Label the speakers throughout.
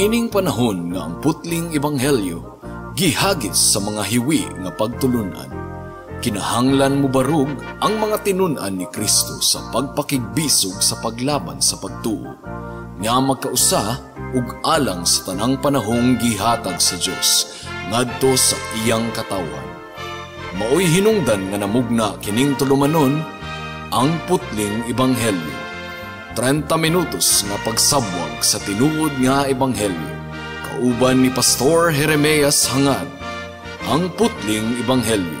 Speaker 1: Niining panahon nga ang putling ebanghelyo gihagis sa mga hiwi nga pagtulunan, kinahanglan mobarug ang mga tinun-an ni Kristo sa pagpakigbisog sa paglaban sa pagtuo nga magkausa ug alang sa tanang panahong gihatag sa Dios ngadto sa iyang katawhan. Maoy hinungdan nga namugna kining tulumanon, Ang Putling Ebanghelyo. 30 minutos nga pagsabwag sa tinuod nga ebanghelyo. Kauban ni Pastor Jeremias Hangad. Ang Putling Ebanghelyo.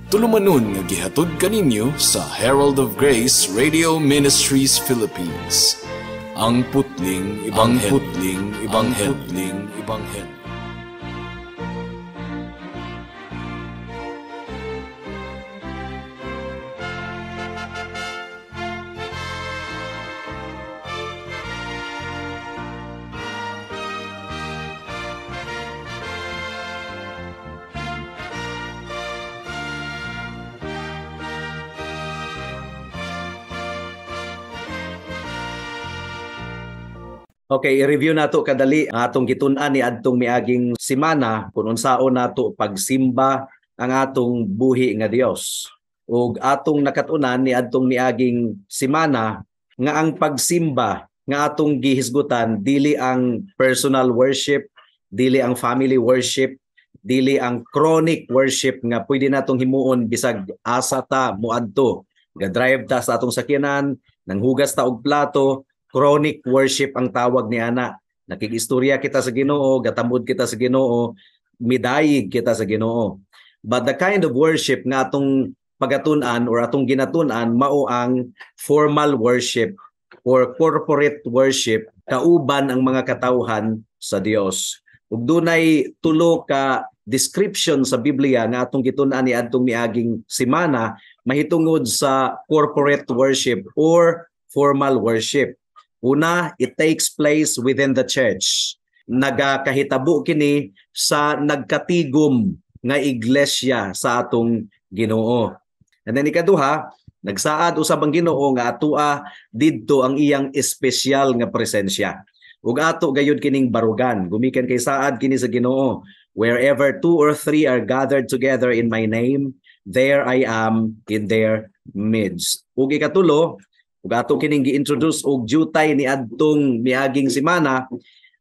Speaker 1: Tulumanon nga gihatod kaninyo sa Herald of Grace Radio Ministries Philippines. Ang Putling Ebanghelyo. Ang Putling Ebanghelyo. Putling Ebanghelyo.
Speaker 2: Okay, i-review nato kadali ang atong gitun-an ni adtong miaging simana kung unsaon nato pagsimba ang atong buhi nga Dios. Ug atong nakat-unan ni adtong miaging simana nga ang pagsimba nga atong gihisgutan dili ang personal worship, dili ang family worship, dili ang chronic worship nga pwede natong himuon bisag asa ta moadto. Ga-drive ta sa atong sakyanan, nanghugas ta og plato, chronic worship ang tawag ni ana. Nakig-istorya kita sa Ginoo, gatamod kita sa Ginoo, midayig kita sa Ginoo. But the kind of worship nga atong pagatun-an or atong ginatun-an mao ang formal worship or corporate worship kauban ang mga katawhan sa Dios. Ug dunay tulo ka description sa Biblia nga atong gitun-an ni adtong miaging semana mahitungod sa corporate worship or formal worship. Una, it takes place within the church. Nagakahitabo kini sa nagkatigom nga iglesia sa atong Ginoo. And then ikaduha, nagsaad usab ang Ginoo nga atua didto ang iyang espesyal nga presensya. Ug ato gayud kining barugan, gumikan kay saad kini sa Ginoo, wherever two or three are gathered together in my name, there I am in their midst. Ug ikatulo, ug ato kining gi-introduce og jutay ni adtong miaging semana,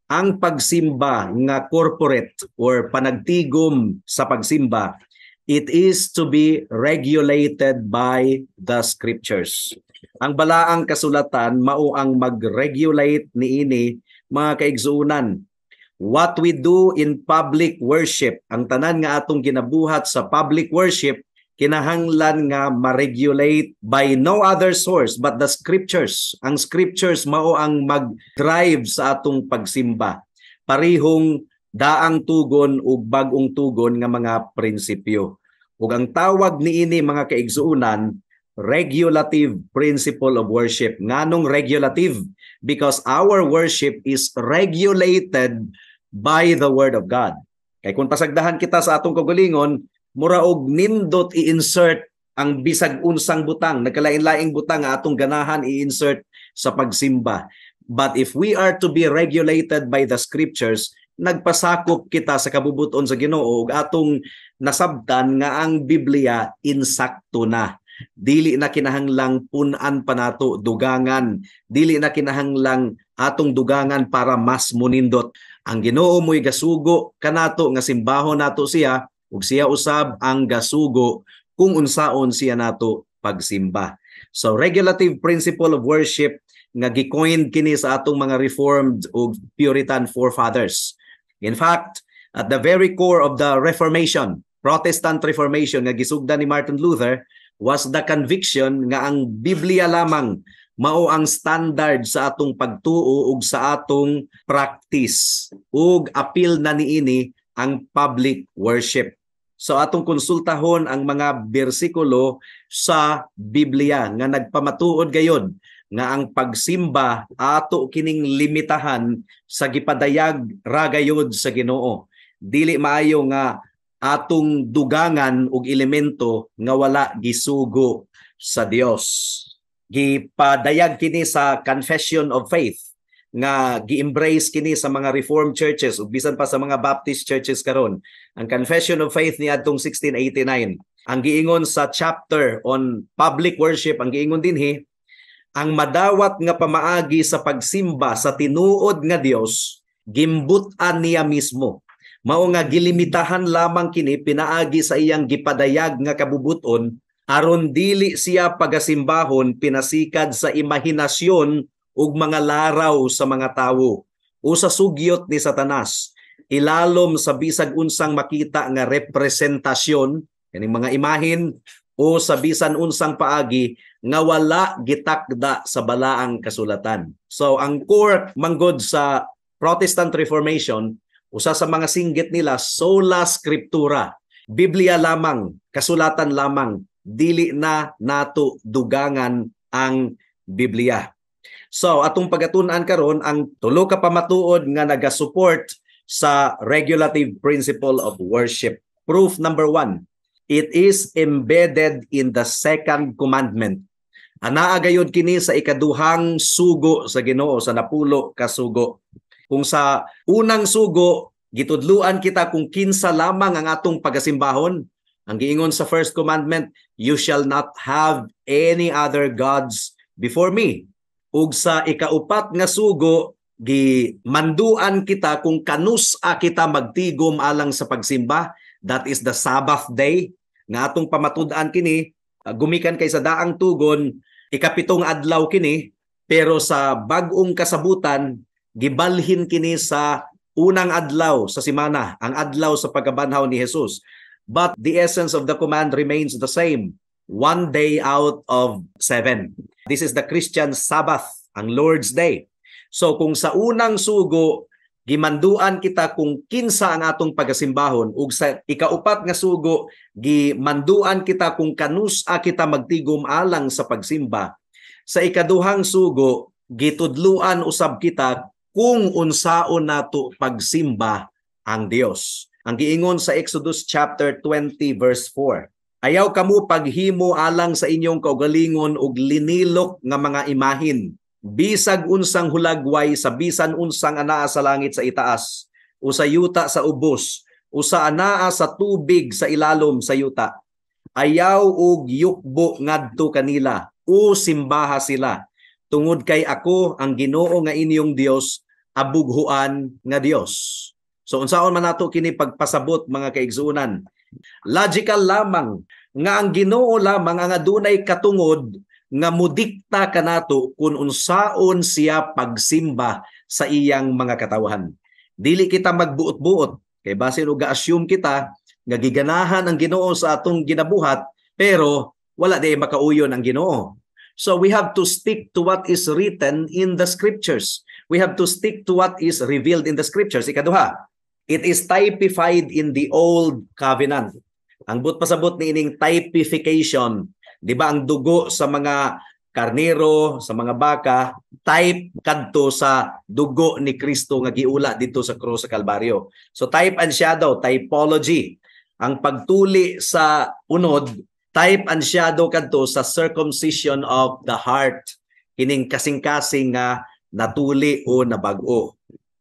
Speaker 2: ang pagsimba nga corporate or panagtigom sa pagsimba, it is to be regulated by the scriptures. Ang balaang kasulatan mao ang mag-regulate niini, mga kaigsuonan. What we do in public worship, ang tanan nga atong ginabuhat sa public worship, kinahanglan nga ma-regulate by no other source but the scriptures. Ang scriptures mao ang mag-drive sa atong pagsimba. Parihong daang tugon ug bag-ong tugon nga mga prinsipyo. Ug ang tawag niini, mga kaigsuonan, regulative principle of worship. Nganong regulative? Because our worship is regulated by the word of God. Kay kung pasagdahan kita sa atong kaugalingon, mura og nindot i-insert ang bisag unsang butang, nagkalain-laing butang nga atong ganahan i-insert sa pagsimba. But if we are to be regulated by the scriptures, nagpasakop kita sa kabubuton sa Ginoo ug atong nasabtan nga ang Biblia insakto na. Dili na kinahanglang pun-an pa nato, dugangan. Dili na kinahanglang atong dugangan para mas munindot. Ang Ginoo mo'y gasugo kanato nga simbahon nato siya, ug siya usab ang gasugo kung unsaon siya nato pagsimba. So regulative principle of worship nga gi-coined kini sa atong mga Reformed ug Puritan forefathers. In fact, at the very core of the Reformation, Protestant Reformation nga gisugdan ni Martin Luther, was the conviction nga ang Biblia lamang mao ang standard sa atong pagtuo ug sa atong practice, ug apil na niini ang public worship. So atong konsultahon ang mga bersikulo sa Biblia nga nagpamatuod gayod nga ang pagsimba ato kining limitahan sa gipadayag ra gayod sa Ginoo. Dili maayo nga atong dugangan og elemento nga wala gisugo sa Dios. Gipadayag kini sa Confession of Faith. nga gi-embrace kini sa mga Reformed churches ug bisan pa sa mga Baptist churches karon. Ang Confession of Faith niadtong 1689. Ang giingon sa chapter on public worship, ang giingon dinhi, ang madawat nga pamaagi sa pagsimba sa tinuod nga Dios gimbut-an niya mismo. Mao nga gilimitahan lamang kini pinaagi sa iyang gipadayag nga kabubuton aron dili siya pagasimbahon pinasikad sa imahinasyon ug mga laraw sa mga tawo o sa sugyot ni Satanas ilalom sa bisag unsang makita nga representasyon, kaning mga imahin, o sa bisan unsang paagi nga wala gitakda sa Balaang Kasulatan. So ang core manggod sa Protestant Reformation, usa sa mga singgit nila, sola scriptura. Biblia lamang, kasulatan lamang, dili na nato dugangan ang Biblia. So atong pagatun-an karon ang tulo ka pamatuod nga naga-support sa regulative principle of worship. Proof number 1, it is embedded in the second commandment. Anaa gayud kini sa ikaduhang sugo sa Ginoo sa 10 ka sugo. Kung sa unang sugo gitudluan kita kung kinsa lamang ang atong pagasimbahon, ang giingon sa first commandment, "You shall not have any other gods before me." Ug sa ikaupat nga sugo, gimanduan kita kung kanus-a kita magtigom alang sa pagsimba, that is the Sabbath day, nga atong pamatud-an kini gumikan kay sa Daang Tugon, ikapitong adlaw kini, pero sa bag-ong kasabutan gibalhin kini sa unang adlaw sa semana, ang adlaw sa pagkabanhaw ni Jesus. But the essence of the command remains the same, one day out of seven. This is the Christian Sabbath, ang Lord's Day. So kung sa unang sugo gimanduan kita kung kinsa ang atong pagasimbahon ug sa ikaupat nga sugo gimanduan kita kung kanus-a kita magtigom alang sa pagsimba, sa ikaduhang sugo gitudluan usab kita kung unsaon nato pagsimba ang Dios. Ang giingon sa Exodus chapter 20 verse 4, "Ayaw kamo paghimo alang sa inyong kaugalingon og linilok nga mga imahin, bisag unsang hulagway sa bisan unsang anaa sa langit sa itaas o sa yuta sa ubos o sa anaa sa tubig sa ilalom sa yuta. Ayaw og yukbo ngadto kanila o simbaha sila, tungod kay ako ang Ginoo nga inyong Dios, abughuan nga Dios." So unsaon man nato kini pagpasabot, mga kaigsuonan? Logical lamang nga ang Ginoo lamang ang adunay katungod nga mudikta kanato kung unsaon siya pagsimba sa iyang mga katawhan. Dili kita magbuot-buot kay basin og assume kita nga giganahan ang Ginoo sa atong ginabuhat, pero wala di makauyon ang Ginoo. So we have to stick to what is written in the scriptures. We have to stick to what is revealed in the scriptures. Ikaduha, it is typified in the old covenant. Ang buot pasabot ni ining typification, di ba ang dugo sa mga karnero, sa mga baka, type kadto sa dugo ni Kristo nga giula dito sa krus sa Kalbaryo. So type and shadow, typology. Ang pagtuli sa unod, type and shadow kadto sa circumcision of the heart. Kining kasing-kasing nga natuli o nabag-o.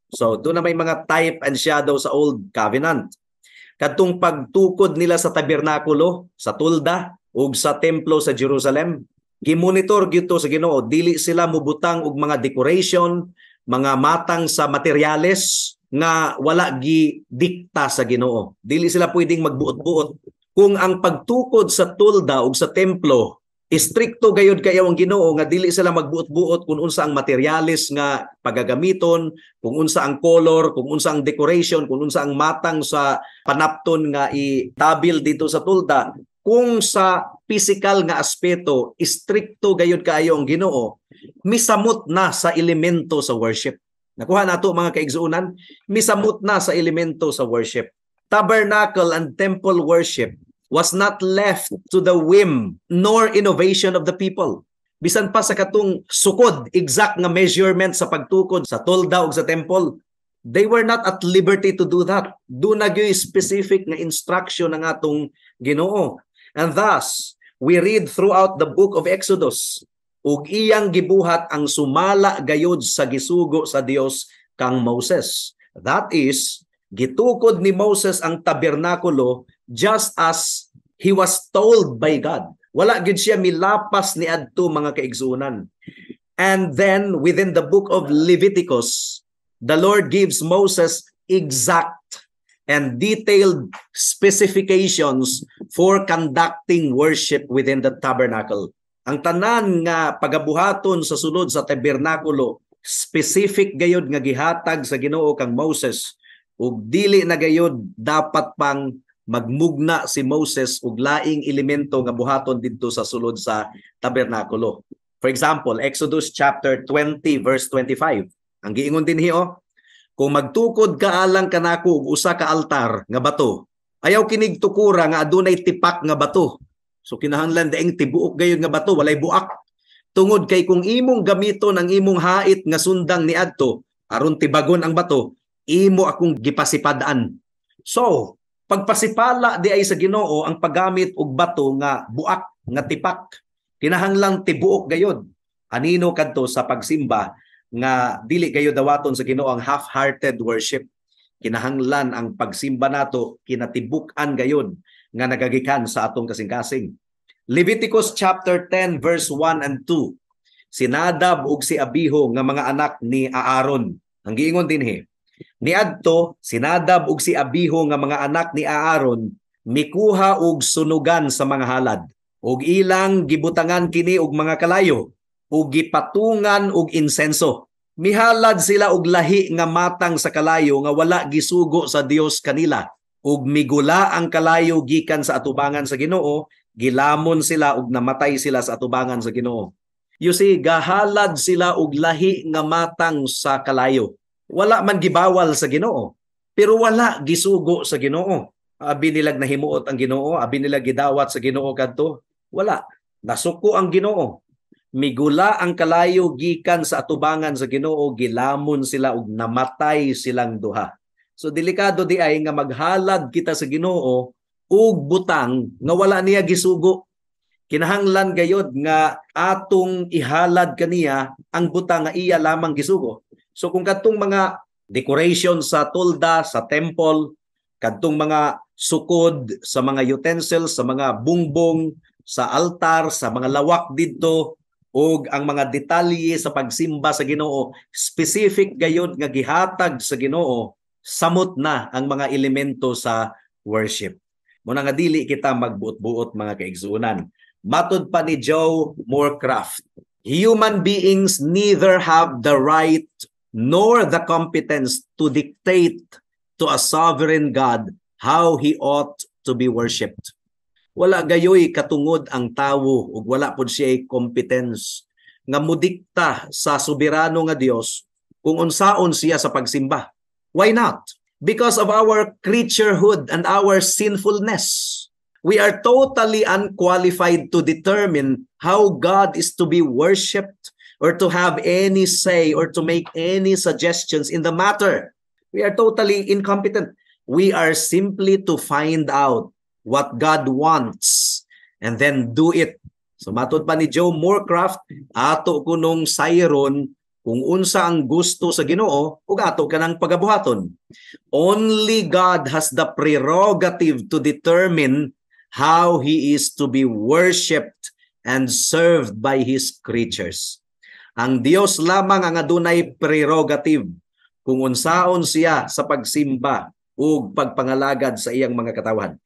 Speaker 2: So doon na may mga type and shadow sa old covenant. Kadtong pagtukod nila sa tabernakulo, sa tulda ug sa templo sa Jerusalem, gimonitor gyud to sa Ginoo. Dili sila mubutang og mga decoration, mga matang sa materyales nga wala gi dikta sa Ginoo. Dili sila pwedeng magbuot-buot. Kung ang pagtukod sa tulda ug sa templo, istrikto gayud kayo ang Ginoo nga dili sila magbuot-buot kung unsa ang materyales nga pagagamiton, kung unsa ang color, kung unsa ang decoration, kung unsa ang matang sa panapton nga itabil dito sa tulda. Kung sa physical nga aspeto istrikto gayud kaayo ang Ginoo, misamot na sa elemento sa worship. Nakuha nato, mga kaigsuonan? Misamot na sa elemento sa worship. Tabernacle and temple worship was not left to the whim nor innovation of the people. Bisan pa sa katong sukod, exact nga measurement sa pagtukod sa tolda ug sa temple, they were not at liberty to do that. Duna gyoy specific nga instruction ng atong Ginoo. And thus, we read throughout the book of Exodus, Ug iyang gibuhat ang sumala gayud sa gisugo sa Dios kang Moses. That is, gitukod ni Moses ang tabernakulo just as he was told by God. Wala gid siya milapas ni adto, mga kaigsuonan. And then within the book of Leviticus, the Lord gives Moses exact and detailed specifications for conducting worship within the tabernacle. Ang tanan nga pagabuhaton sa sulod sa tabernakulo, specific gayod nga gihatag sa Ginoo kang Moses ug dili na gayod dapat pang magmugna si Moses og laing elemento nga buhaton didto sa sulod sa tabernakulo. For example, Exodus chapter 20 verse 25. Ang giingon dinhi oh, "Kung magtukod ka alang kanako og usa ka altar nga bato, ayaw kinig tukura nga adunay tipak nga bato." So kinahanglan daing tibuok gayud nga bato, walay buak. "Tungod kay kung imong gamiton ang imong hait nga sundang niadto aron tibagon ang bato, imo akong gipasipad-an." So, pagpasipala di ay sa Ginoo ang paggamit og bato nga buak, nga tipak. Kinahanglang tibuok gayod. Anino kadto sa pagsimba nga dili kayo dawaton sa Ginoo ang half-hearted worship. Kinahanglan ang pagsimba nato kinatibuk-an gayod nga nagagikan sa atong kasing-kasing. Leviticus chapter 10 verse 1 and 2. Si Nadab ug si Abihu nga mga anak ni Aaron. Ang giingon dinhi, "Niadto si Nadab ug si Abihu nga mga anak ni Aaron mikuha og sunugan sa mga halad ug ilang gibutangan kini og mga kalayo ug gipatungan og insenso. Mihalad sila og lahi nga matang sa kalayo nga wala gisugo sa Dios kanila, ug migula ang kalayo gikan sa atubangan sa Ginoo, gilamon sila ug namatay sila sa atubangan sa Ginoo." You see, gahalad sila og lahi nga matang sa kalayo. Wala man gibawal sa Ginoo, pero wala gisugo sa Ginoo. Abi nilag nahimuot ang Ginoo, abi nila gidawat sa Ginoo kadto. Wala. Nasuko ang Ginoo. Migula ang kalayo gikan sa atubangan sa Ginoo, gilamon sila ug namatay silang duha. So delikado di ay nga maghalad kita sa Ginoo og butang nga wala niya gisugo. Kinahanglan gayod nga atong ihalad kaniya ang butang nga iya lamang gisugo. So kung kadtong mga decoration sa tolda, sa temple, kadtong mga sukod sa mga utensils, sa mga bungbong, sa altar, sa mga lawak didto, ug ang mga detalye sa pagsimba sa Ginoo, specific gayod nga gihatag sa Ginoo, samot na ang mga elemento sa worship. Muna nga dili kita magbuot-buot, mga kaigsuonan. Matod pa ni Joe Morecraft, "Human beings neither have the right nor the competence to dictate to a sovereign God how he ought to be worshipped." Wala gayoy katungod ang tawo ug wala pud siya competence nga mudikta sa soberano nga Dios kung unsaon siya sa pagsimba. Why not? Because of our creaturehood and our sinfulness. We are totally unqualified to determine how God is to be worshipped or to have any say or to make any suggestions in the matter. We are totally incompetent. We are simply to find out what God wants and then do it. So matod pa ni Joe Morecraft, ato kunong sayron kung unsa ang gusto sa Ginoo ug ato kanang pagabuhaton. Only God has the prerogative to determine how he is to be worshipped and served by his creatures. Ang Dios lamang ang adunay prerogative kung unsaon siya sa pagsimba ug pagpangalagad sa iyang mga katawhan.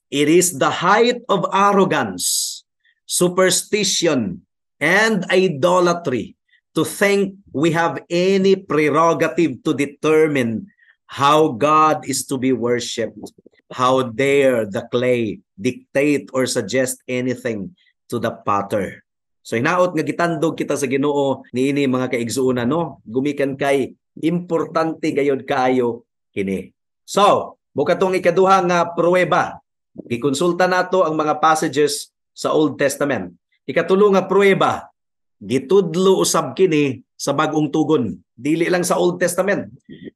Speaker 2: It is the height of arrogance, superstition, and idolatry to think we have any prerogative to determine how God is to be worshipped. How dare the clay dictate or suggest anything to the potter? So hinaot nga gitandog kita sa Ginoo niini, mga kaigsuonan, no, gumikan kay importante gayod kaayo kini. So, mao katong ikaduha nga pruweba. Gikonsulta nato ang mga passages sa Old Testament. Ikatulo nga pruweba, gitudlo usab kini sa Bagong Tugon. Dili lang sa Old Testament.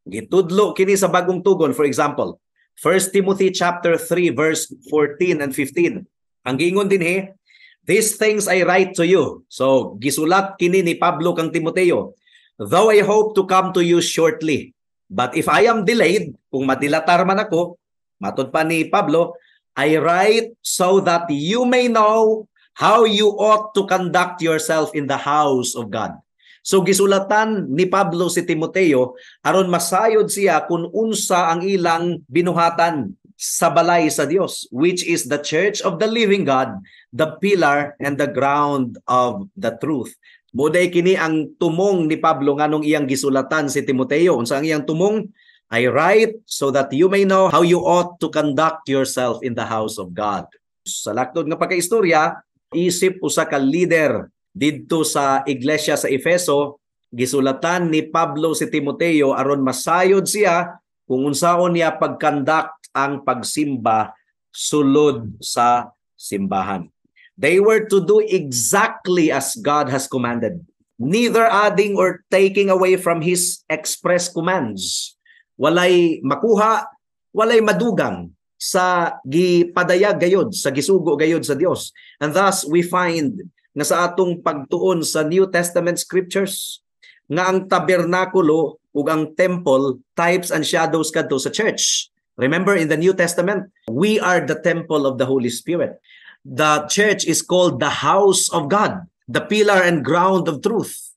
Speaker 2: Gitudlo kini sa Bagong Tugon. For example, 1 Timothy chapter 3 verse 14 and 15. Ang giingon dinhi, These things I write to you. So, gisulat kini ni Pablo kang Timoteo. Though I hope to come to you shortly. But if I am delayed, kung madilatar man ako, matod pa ni Pablo, I write so that you may know how you ought to conduct yourself in the house of God. So gisulatan ni Pablo si Timoteo aron masayod siya kung unsa ang ilang binuhatan sa balay sa Dios, which is the church of the living God, the pillar and the ground of the truth. Mao diay kini ang tumong ni Pablo nganong iyang gisulatan si Timoteo. Unsa ang iyang tumong? I write so that you may know how you ought to conduct yourself in the house of God. Sa laktod nga pagkaistorya, isip usa ka leader didto sa iglesia sa Efeso, gisulatan ni Pablo si Timoteo aron masayod siya kung unsaon niya pag-conduct ang pagsimba sulod sa simbahan. They were to do exactly as God has commanded, neither adding or taking away from His express commands. Walay makuha, walay madugang sa gipadayag gayod, sa gisugo gayod sa Dios. And thus we find nga sa atong pagtuon sa New Testament scriptures nga ang tabernakulo ug ang temple, types and shadows kadto sa church. Remember, in the New Testament, we are the temple of the Holy Spirit. The church is called the house of God, the pillar and ground of truth.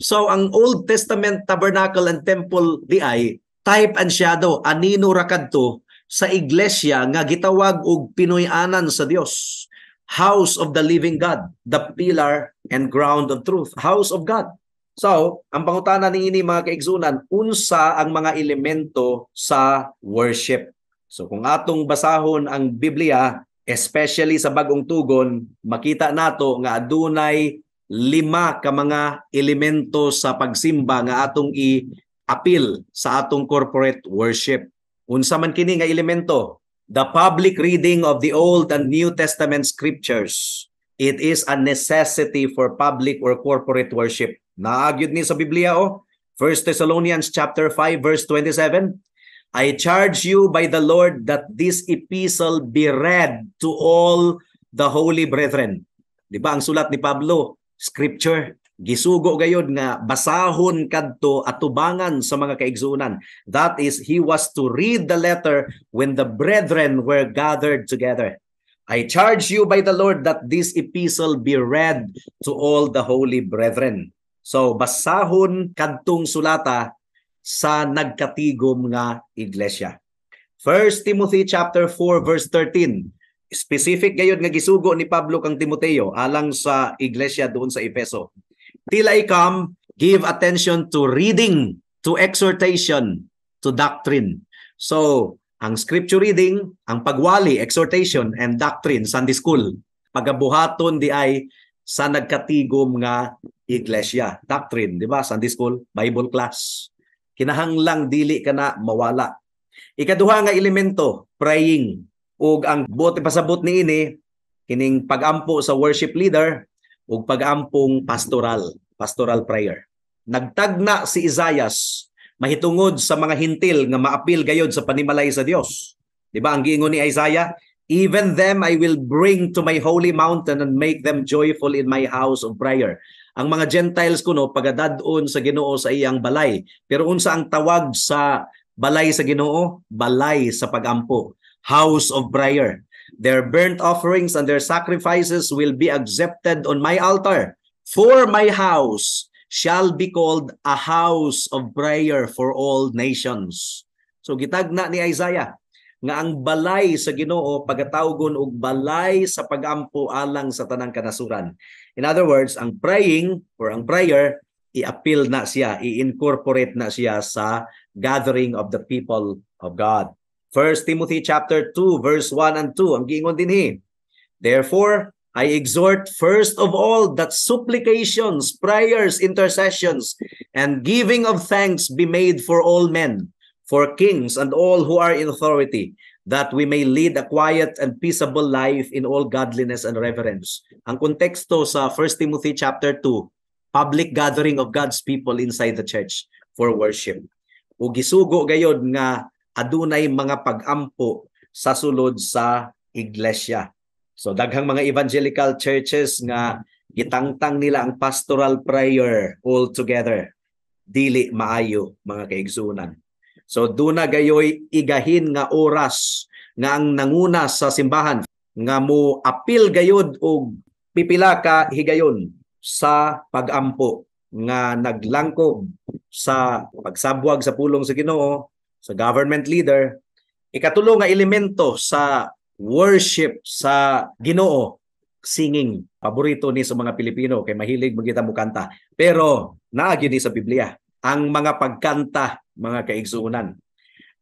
Speaker 2: So ang Old Testament tabernacle and temple diay, type and shadow, anino ra kadto sa iglesia nga gitawag og pinuy-anan sa Dios. House of the living God, the pillar and ground of truth, house of God. So, ang pangutana niini, mga kaigsunan, unsa ang mga elemento sa worship? So, kung atong basahon ang Biblia, especially sa Bagong Tugon, makita nato nga adunay lima ka mga elemento sa pagsimba nga atong i-apil sa atong corporate worship. Unsa man kini nga elemento? The public reading of the Old and New Testament scriptures. It is a necessity for public or corporate worship. Naa gyud ni sa Biblia, oh. 1 Thessalonians chapter 5 verse 27. I charge you by the Lord that this epistle be read to all the holy brethren. Di ba ang sulat ni Pablo, scripture, gisugo gayod nga basahon kadto atubangan sa mga kaigsunan. That is, he was to read the letter when the brethren were gathered together. I charge you by the Lord that this epistle be read to all the holy brethren. So basahon kadtong sulata sa nagkatigom nga iglesia. 1 Timothy chapter 4 verse 13. Specific gayod nga gisugo ni Pablo kang Timoteo alang sa iglesia doon sa Efeso. Till I come, give attention to reading, to exhortation, to doctrine. So, ang scripture reading, ang pagwali, exhortation, and doctrine, Sunday school. Pagabuhaton diay sa nagkatigom nga iglesia. Doctrine, di ba? Sunday school, Bible class. Kinahanglang dili ka na mawala. Ikaduha nga elemento, praying. Ug ang buot ipasabot niini, kining pagampo sa worship leader ug pagampong pastoral, pastoral prayer. Nagtagna si Isaias mahitungod sa mga Hentil nga maapil gayod sa panimalay sa Dios. Di ba ang giingon ni Isaiah? Even them I will bring to my holy mountain and make them joyful in my house of prayer. Ang mga Gentiles kuno pagadad-on sa Ginoo sa iyang balay. Pero unsa ang tawag sa balay sa Ginoo? Balay sa pagampo. House of prayer. Their burnt offerings and their sacrifices will be accepted on my altar. For my house shall be called a house of prayer for all nations. So gitagna ni Isaiah nga ang balay sa Ginoo pagatawgon og balay sa pagampo alang sa tanang kanasuran. In other words, ang praying or ang prayer, i-appeal na siya, i-incorporate na siya sa gathering of the people of God. 1 Timothy chapter 2 verse 1 and 2 ang giingon dinhi. Therefore, I exhort first of all that supplications, prayers, intercessions, and giving of thanks be made for all men, for kings and all who are in authority, that we may lead a quiet and peaceable life in all godliness and reverence. Ang konteksto sa 1 Timothy chapter 2, public gathering of God's people inside the church for worship. O gisugo gayod nga adunay mga pagampo sa sulod sa iglesia. So daghang mga evangelical churches nga gitangtang nila ang pastoral prayer all together. Dili maayo, mga kaigsunan. So duna gayoy igahin nga oras nga ang nanguna sa simbahan nga mo apil gayod og pipila ka higayon sa pagampo nga naglangkob sa pagsabwag sa pulong sa Ginoo sa government leader. Ikatulo nga elemento sa worship sa Ginoo, singing. Paborito ni sa mga Pilipino kay mahilig man kita mukanta. Pero naa gyud ni sa Biblia ang mga pagkanta, mga kaigsuonan.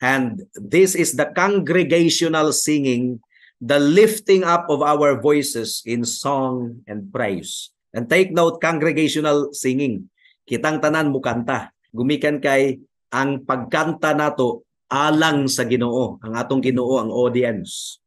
Speaker 2: And this is the congregational singing, the lifting up of our voices in song and praise. And take note, congregational singing. Kitang tanan mukanta. Gumikan kay ang pagkanta nato alang sa Ginoo. Ang atong Ginoo ang audience.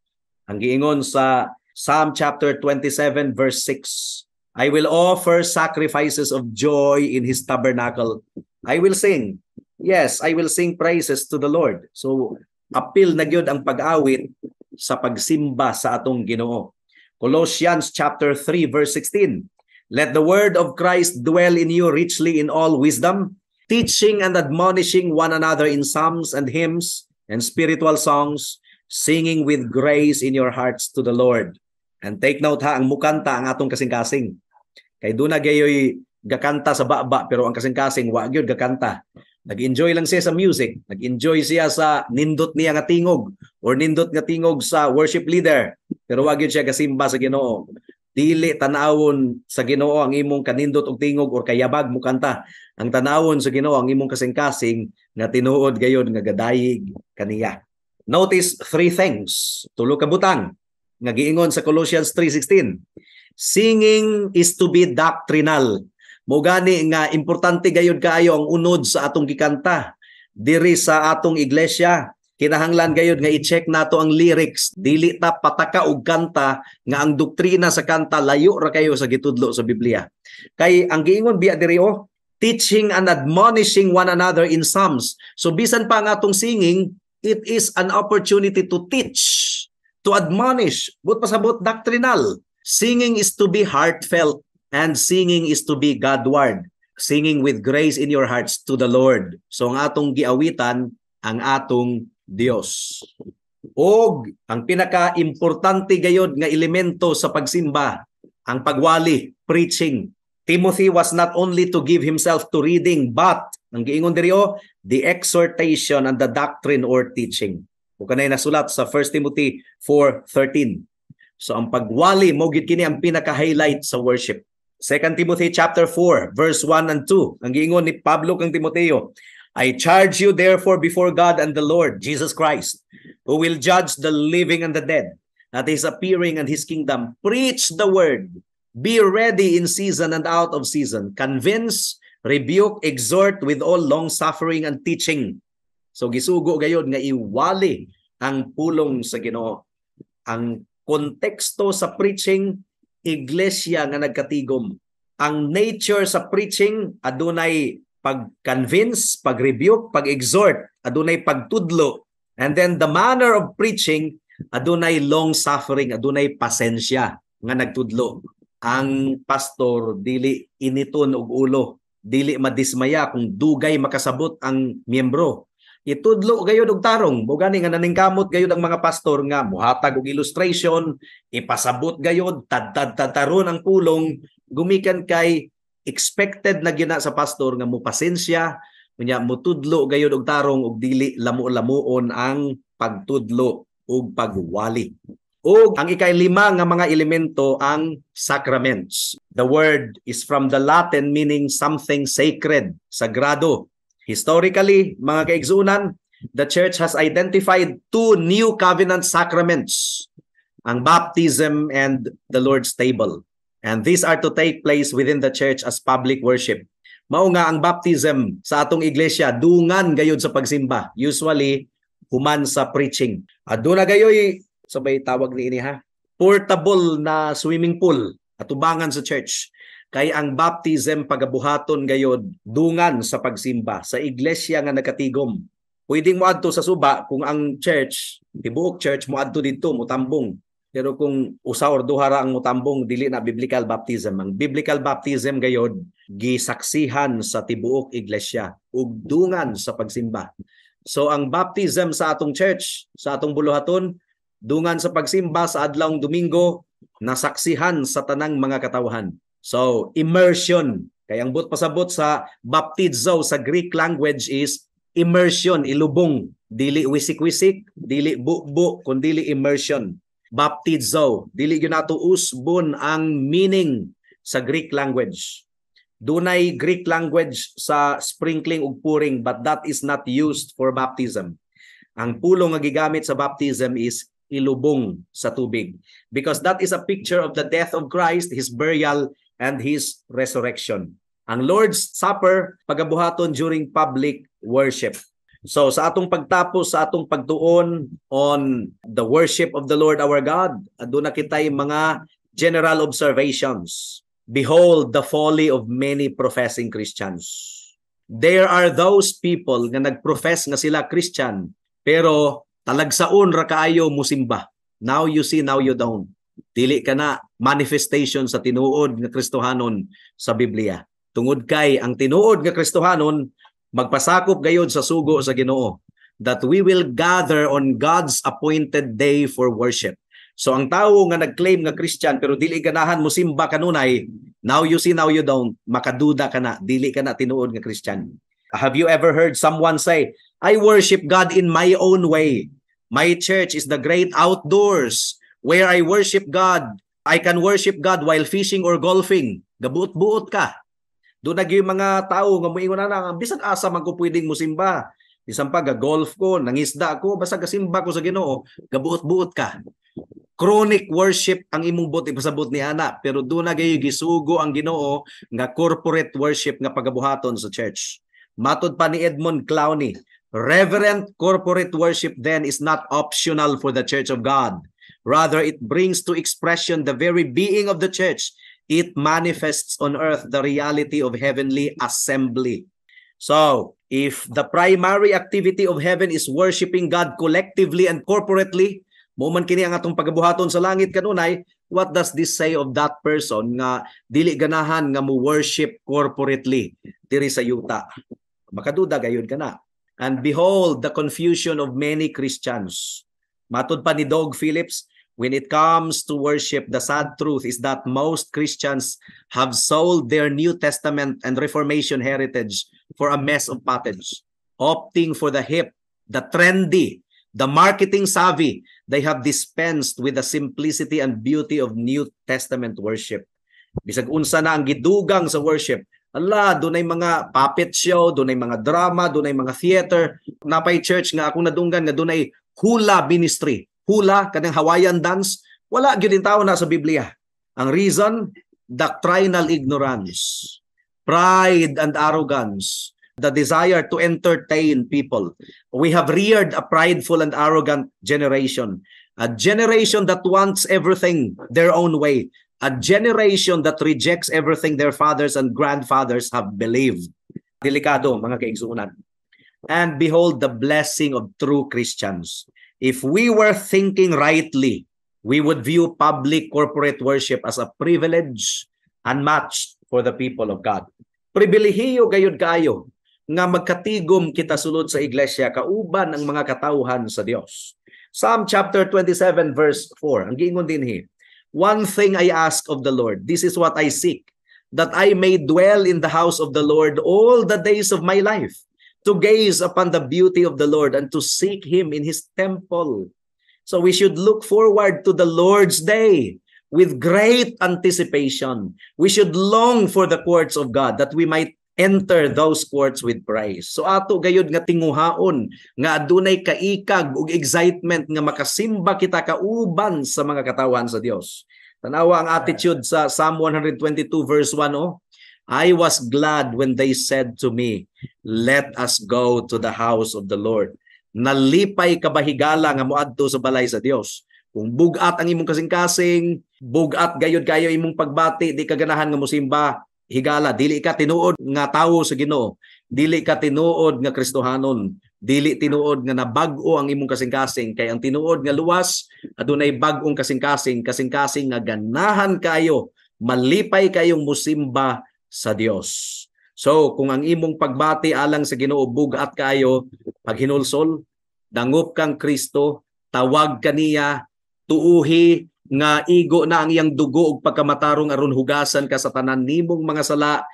Speaker 2: Ang giingon sa Psalm chapter 27 verse 6, "I will offer sacrifices of joy in His tabernacle. I will sing. Yes, I will sing praises to the Lord." So apil na gyud ang pag-awit sa pagsimba sa atong Ginoo. Colossians chapter 3 verse 16. "Let the word of Christ dwell in you richly in all wisdom, teaching and admonishing one another in psalms and hymns and spiritual songs, singing with grace in your hearts to the Lord." And take note ha, ang mukanta ang atong kasing-kasing. Kay duna gayoy gakanta sa baba pero ang kasing-kasing wa gyud gakanta. Nag-enjoy lang siya sa music, nag-enjoy siya sa nindot niya nga tingog or nindot nga tingog sa worship leader, pero wa gyud siya gasimba sa Ginoo. Dili tanawon sa Ginoo ang imong kanindot og tingog or kayabag mo kanta. Ang tanawon sa Ginoo ang imong kasing-kasing nga tinuod gayod nga gadayig kaniya. Notice three things. Tulo ka butang nga giingon sa Colossians 3:16. Singing is to be doctrinal. Mo gani nga importante gayud kaayo ang unod sa atong gikanta diri sa atong iglesia. Kinahanglan gayud nga i-check nato ang lyrics. Dili ta pataka og kanta nga ang doktrina sa kanta layo ra kayo sa gitudlo sa Biblia. Kay ang giingon biya diri oh, teaching and admonishing one another in psalms. So bisan pa ang atong singing, it is an opportunity to teach, to admonish, but pasabot doctrinal. Singing is to be heartfelt and singing is to be Godward. Singing with grace in your hearts to the Lord. So ang atong giawitan ang atong Dios. Og ang pinaka-importante gayod nga elemento sa pagsimba, ang pagwali, preaching. Timothy was not only to give himself to reading, but ang giingon diri oh, the exhortation and the doctrine or teaching. Ug kanay nasulat sa 1 Timothy 4:13. So ang pagwali mo gid kini ang pinaka-highlight sa worship. 2 Timothy chapter 4 verse 1 and 2. Ang giingon ni Pablo kang Timoteo, "I charge you therefore before God and the Lord Jesus Christ, who will judge the living and the dead at His appearing and His kingdom. Preach the word. Be ready in season and out of season. Convince, rebuke, exhort with all long suffering and teaching." So gisugo gayod nga iwali ang pulong sa Ginoo. Ang konteksto sa preaching, iglesia nga nagkatigom. Ang nature sa preaching, adunay pag-convince, pag-rebuke, pag-exhort, adunay pagtudlo. And then the manner of preaching, adunay long suffering, adunay pasensya nga nagtudlo. Ang pastor dili initon og ulo, dili madismaya kung dugay makasabot ang miyembro. Itudlo gayud og tarong. Mo gani nga naningkamot gayud ang mga pastor nga muhatag og illustration, ipasabot gayud, tadtad taron ang pulong gumikan kay expected na gina sa pastor nga mopasensya, unya mutudlo gayud og tarong og dili lamo-lamuon ang pagtudlo ug pagwali. Ug ang ikalima nga mga elemento, ang sacraments. The word is from the Latin meaning something sacred, sagrado. Historically, mga kaigsunan, the church has identified two new covenant sacraments, ang baptism and the Lord's table. And these are to take place within the church as public worship. Mao nga ang baptism sa atong iglesia dungan gayud sa pagsimba, usually human sa preaching. Aduna gayoy sabay tawag niini ha, portable na swimming pool atubangan sa church. Kay ang baptism pagabuhaton gayod dungan sa pagsimba sa iglesia nga nakatigom. Pwedeng moadto sa suba kung ang church, tibuok church moadto didto motambong. Pero kung usa or duha ra ang mutambong, dili na biblical baptism. Ang biblical baptism gayod gisaksihan sa tibuok iglesia ug dungan sa pagsimba. So ang baptism sa atong church, sa atong buluhaton, dungan sa pagsimba sa adlawng Domingo, nasaksihan sa tanang mga katawhan. So immersion, kay ang buot pasabot sa baptizo sa Greek language is immersion, ilubong, dili wisik-wisik, dili bu-bu, kundili immersion. Baptizo, dili gyud nato usbon ang meaning sa Greek language. Dunay Greek language sa sprinkling ug pouring, but that is not used for baptism. Ang pulong nga gigamit sa baptism is ilubong sa tubig because that is a picture of the death of Christ, his burial and his resurrection. Ang Lord's Supper pagabuhaton during public worship. So sa atong pagtapos sa atong pagtuon on the worship of the Lord our God, aduna kitay mga general observations. Behold the folly of many professing Christians. There are those people nga nagprofess nga sila Christian pero talagsaon ra kaayo musimba. Now you see, now you don't. Dili ka na manifestation sa tinuod nga Kristohanon sa Biblia. Tungod kay ang tinuod nga Kristohanon magpasakop gayod sa sugo sa Ginoo that we will gather on God's appointed day for worship. So ang tawo nga nag-claim nga Christian pero dili ganahan mo simba kanunay, now you see, now you don't, makaduda ka na, dili ka na tinuod nga Christian. Have you ever heard someone say, "I worship God in my own way. My church is the great outdoors where I worship God. I can worship God while fishing or golfing"? Gabuot-buot ka. Duna gyuy mga tao nga moingon na lang, "Bisan asa man ko pwedeng musimba. Bisan pa ga-golf ko, nangisda ko, basta gasimba ko sa Ginoo." Gabuot-buot ka. Chronic worship ang imong buot ipasabot ni ana, pero duna gyud gisugo ang Ginoo nga corporate worship nga pagabuhaton sa church. Matod pa ni Edmund Clowney, reverent corporate worship then is not optional for the church of God. Rather, it brings to expression the very being of the church. It manifests on earth the reality of heavenly assembly. So, if the primary activity of heaven is worshiping God collectively and corporately, mo man kini ang atong pagabuhaton sa langit kanunay, what does this say of that person nga dili ganahan nga mo worship corporately diri sa yuta? Makaduda gayud ka na. And behold the confusion of many Christians. Matod pa ni Doug Phillips, when it comes to worship, the sad truth is that most Christians have sold their New Testament and Reformation heritage for a mess of pottage, opting for the hip, the trendy, the marketing savvy. They have dispensed with the simplicity and beauty of New Testament worship. Bisag unsa na ang gidugang sa worship, ala, dunay mga puppet show, dunay mga drama, dunay mga theater. Napay church nga akong nadunggan nga dunay hula ministry. Hula, kanang Hawaiian dance, wala gyud tao na sa Biblia. Ang reason, doctrinal ignorance, pride and arrogance, the desire to entertain people. We have reared a prideful and arrogant generation, a generation that wants everything their own way, a generation that rejects everything their fathers and grandfathers have believed. Delikado, mga kaigsuonan. And behold the blessing of true Christians. If we were thinking rightly, we would view public corporate worship as a privilege unmatched for the people of God. Pribilehiyo gayud kayo nga magkatigom kita sulod sa iglesia kauban ang mga katawhan sa Dios. Psalm chapter 27 verse 4. Ang giingon dinhi, "One thing I ask of the Lord, this is what I seek, that I may dwell in the house of the Lord all the days of my life, to gaze upon the beauty of the Lord and to seek him in his temple." So we should look forward to the Lord's day with great anticipation. We should long for the courts of God that we might enter those courts with praise. So ato gayud nga tinguhaon nga adunay kaikag ug excitement nga makasimba kita kauban sa mga katawhan sa Dios. Tanawa ang attitude sa Psalm 122 verse 1, oh. "I was glad when they said to me, 'Let us go to the house of the Lord.'" Nalipay ka ba higala nga moadto sa balay sa Dios? Kung bugat ang imong kasing-kasing, bugat gayud kayo imong pagbati, di ka ganahan nga mosimba, higala, dili ka tinuod nga tawo sa Ginoo, dili ka tinuod nga Kristohanon. Dili tinuod nga nabag-o ang imong kasing-kasing, kay ang tinuod nga luwas adunay bag-ong kasing-kasing, kasing-kasing nga ganahan kayo, malipay kayong musimba sa Dios. So kung ang imong pagbati alang sa Ginoo bug-at kayo, paghinulsol, dangop kang Kristo, tawag kaniya, tuuhi nga igo na ang iyang dugo ug pagkamatarong aron hugasan ka sa tanan nimong mga sala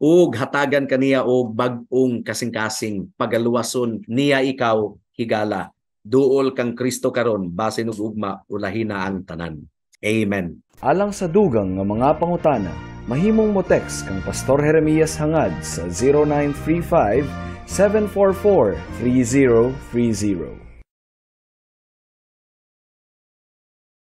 Speaker 2: ug hatagan kaniya og bag-ong kasing-kasing, pagaluwason niya ikaw higala. Duol kang Kristo karon, basin ug ugma ulahi na ang tanan. Amen.
Speaker 1: Alang sa dugang nga mga pangutana, mahimong mo text kang Pastor Jeremias Hangad sa 0935 744 3030.